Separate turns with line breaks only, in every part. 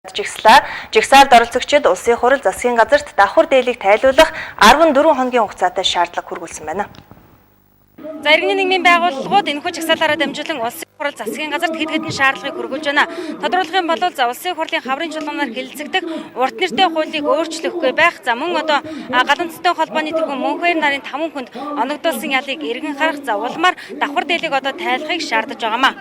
Жагслаа. Жагсаалд оролцогчид улсын хурал засгийн газарт давхар дээлийг тайлуулах 14 хоногийн хугацаатай шаардлага хүргүүлсэн байна.
За, иргэний нийгмийн байгууллагууд энэхүү жагсаалаараа дамжуулан улсын хурал засгийн газарт хэд хэдэн шаардлагыг хүргүүлж байна. Тодруулах юм бол за улсын хурлын хаврын чуулганаар хэлэлцэгдэх урт нэртэй хуулийг өөрчлөхгүй байх. За мөн одоо галан цэцтэй холбооны тэргүүн Мөнхбаяр нарын 5 хүнд оногдуулсан ялыг эргэн харах, за улмаар давхар дээлийг одоо тайлахыг шаардаж байгаамаа.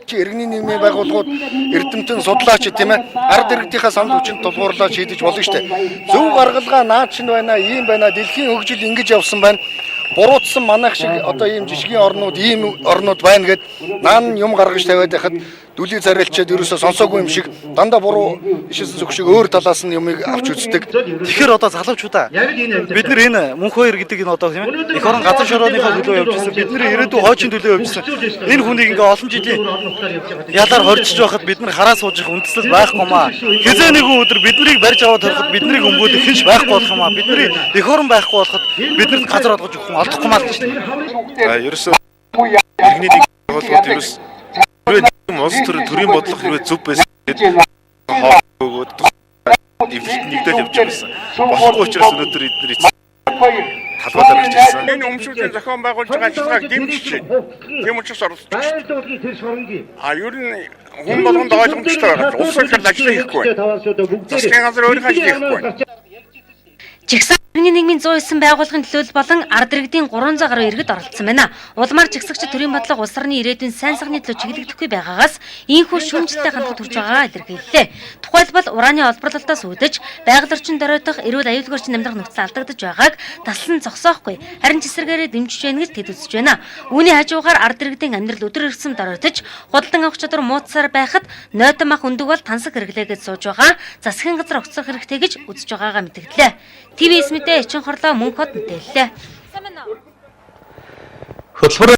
Чи иргэний нийгмийн байгууллагууд эрдэмтэн судлаач тийм ээ ард иргэдийнхаа санал хүчинд тулгуурлаад шийдэж болно шүү дээ. Зөв гаргалгаа наад чинь байна, ийм байна, дэлхийн хөгжил ингэж явсан байна. Буруутсан манайх шиг одоо ийм жишгийн орнууд, ийм орнууд байна гэд наан юм гаргаж тавиад байхад дүлий царайлчаад ерөөсөө сонсоогүй юм шиг дандаа буруу ишсэн зүг шиг өөр талаас нь юмыг авч үздэг.
Тэгэхээр одоо залуучуудаа бид нар энэ Мөнхбаяр гэдэг энэ одоо тийм ээ эх орон газар шорооныхоо төлөө явж ирсэн. Бид нар ирээдүйн хойчин төлөө явж ирсэн. Энэ хүнийг ингээ олон жилийн ялаар хорчиж байхад бид нар хараа сууж их үндэслэл байхгүй маа. Хизээ нэгэн өдөр биднийг барьж аваад хориход биднийг өмгөөлөх хинш байхгүй болох юм аа. Бидний эх орон байхгүй болоход биднэрт газар олгож өгөх юм олдохгүй маа л гэж.
За, ерөөсөө иргэний нэг байгууллагууд ерөөс хэрвээ нийгэм улс төр төрийн бодлого хэрвээ зөв байсан гэдэг хоол өгөөд эвлэлт нэгдэл явж байсан. Болохгүй учраас өнөөдөр эдгээр эцэг талбайлаар гарч ирсэн.
Энэ өмчүүдийн зохион байгуулж байгаа ажиллагааг дэмжиж байна. Тийм учраас оролцож байна. А ер нь хүн болгонд ойлгомжтой байгаа. Улс төрөл ажлаа хийхгүй байна. Засгийн газар өөрийнхөө ажлыг хийхгүй байна.
Жагсаал иргэний нийгмийн 109 байгууллагын төлөөлөл болон ард иргэдийн 300 гаруй иргэд оролцсон байна. Улмаар жагсагчид төрийн бодлого улс орны ирээдүйн сайн сайхны төлөө чиглэгдэхгүй байгаагаас ийнхүү шүүмжлэлтэй хандлага төрж байгаагаа илэрхийллээ. Тухайлбал ураны олборлолтоос үүдэж байгаль орчин доройтох, эрүүл аюулгүй орчин амьдрах нөхцөл алдагдаж байгааг таслан зогсоохгүй, харин ч эсрэгээрээ дэмжиж байна гэж тэд үзэж байна. Үүний хажуугаар ард иргэдийн амьдрал өдөр ирсэн доройтож, худалдан авах чадвар муудсаар байхад нойтон мах өндөг бол тансаг хэрэглээ гэж сууж байгаа засгийн газар огцрох хэрэгтэй гэж үзэж байгаагаа мэдгдлээ. ТВС мэдээ Эчин хорлоо Мөнхөд мэдээллээ.
Хөтөлбөр